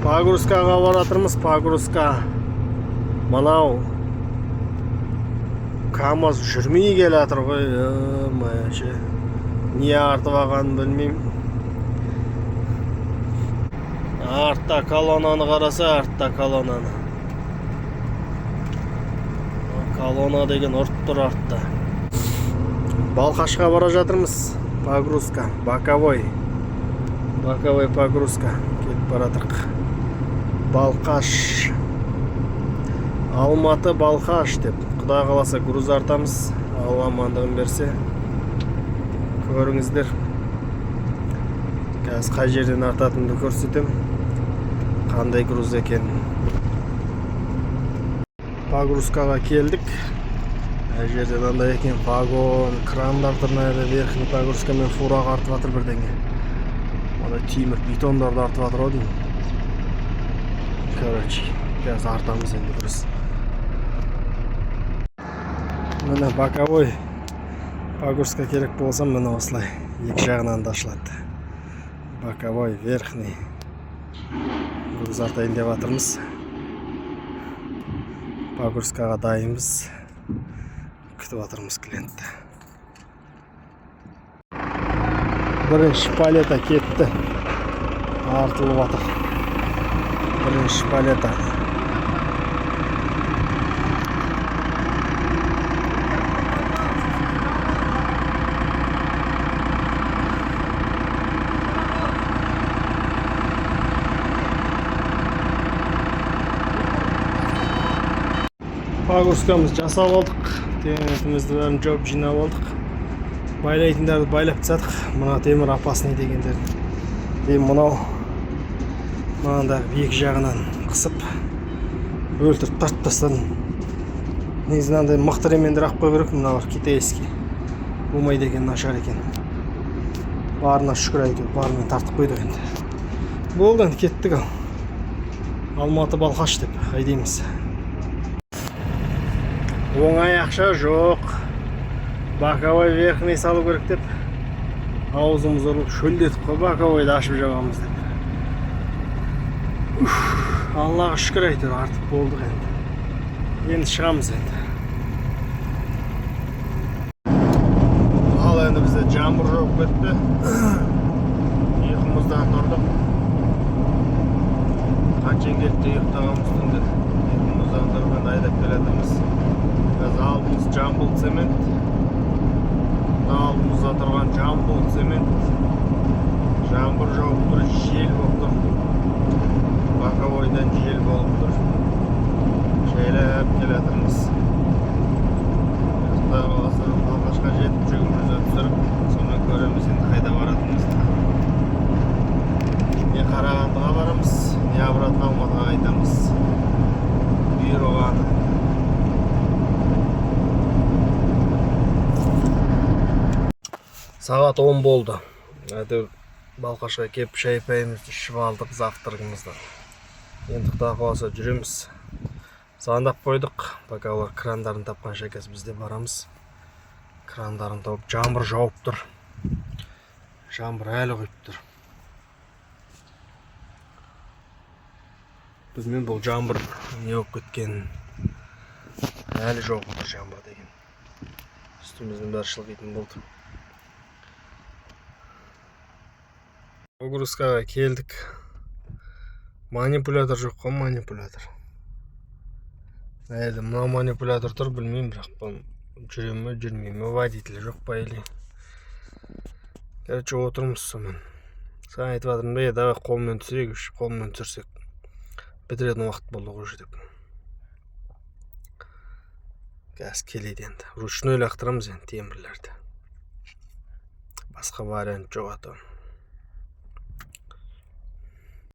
Погрузкаға баратырмыз, погрузка. Мынау КамАЗ жүрмей келе жатыр ғой, ё-моё, не артып алғанын білмеймін. Артта колоннаны қараса, артта колоннаны. Колонна деген ұрып тұр артта. Балқашқа бара жатырмыз. Погрузка, боковой. Боковой погрузка. Кетіп бара жатырық. Балқаш. Алматы Балқаш деп. Құдай қаласа, груз артамыз. Алла амандығын берсе. Көріңіздер. Қазір қай жерден артатынымды көрсетем. Қандай груз екенін. Погрузкаға келдік. Әр жерде мынандай екен вагон, крандар тұр мына жерде, верхний погрузкамен фураға артып жатыр бірдеңе. Мына темір бетондарды артып жатыр ау деймін. Короче, қазір артамыз енді дұрыс. Міне, боковой погрузка керек болса, міне, осылай екі жағынан да ашылады. Боковой, верхний груз артайын деп жатырмыз. Погрузкаға дайынбыз. Күтіп жатырмыз клиентті. Бірінші палета кетті. Артылып жатыр. Бірінші палета. Погрузкамызды жасап алдық. Темірімізді бәрін жауып, жинап алдық. Байлайтындарды байлап тастадық. Мына темір опасный дегендерді. И мынау мынандай екі жағынан қысып өлтіріп, тартып тастадым. Негізі мынандай мықты ремендер алып қою керек, мыналар китайский. Болмайды екен, нашар екен. Барына шүкір, әйтеуір барымен тартып қойдық енді. Болды, енді кеттік ал. Алматы Балқаш деп айдаймыз. Оңай ақша жоқ. Боковой, верхний салу керек деп аузымыз ұрылып, шөлдетіп қой, боковойды ашып жабамыз деп. Уф, Аллаға шүкір, әйтеуір артып болдық енді. Енді шығамыз енді. Ал енді бізде жаңбыр жауып кетті. Ұйқымыздан тұрдық. Қанша келді, ұйықтағанбыз түнде. Ұйқымыздан тұрып, енді айдап келе жатырмыз. Қазір алдымыз Жамбыл цемент. Мына алдымызда тұрған Жамбыл цемент. Жаңбыр жауып тұр, жел болып тұр. Боковойдан жел болып тұр. Жайлап келе жатырмыз. Құдай қаласа, Балқашқа жетіп, жүгімізді түсіріп, сонымен көреміз енді қайда баратынымызды. Не Қарағандыға барамыз, не обратно Алматыға қайтамыз. Бұйырғаны. Сағат 10 болды. Әйтеуір Балқашқа келіп, шай пәйімізді ішіп алдық, завтрагымызды. Енді құдай қаласа, жүреміз. Звондап қойдық. Пока олар крандарын тапқанша, қазір біз де барамыз. Крандарын тауып, жаңбыр жауып тұр. Жаңбыр әлі құйып тұр. Білмеймін, бұл жаңбыр не болып кеткенін. Әлі жауып отыр жаңбыр деген. Үстіміздің бәрі шылғитын болды. Погрузкаға келдік. Манипулятор жоқ қой, манипулятор. Әлі мына манипулятор тұр, білмеймін, бірақ бұл жүре ме, жүрмей ме, водитель жоқ па или. Короче, отырмыз сонымен. Саған айтып жатырмын да, давай қолмен түсірейік, қолмен түсірсек бітіретін уақыт болды ғой уже деп. Қазір келеді енді. Ручной лақтырамыз енді темірлерді. Басқа вариант жоқ ата.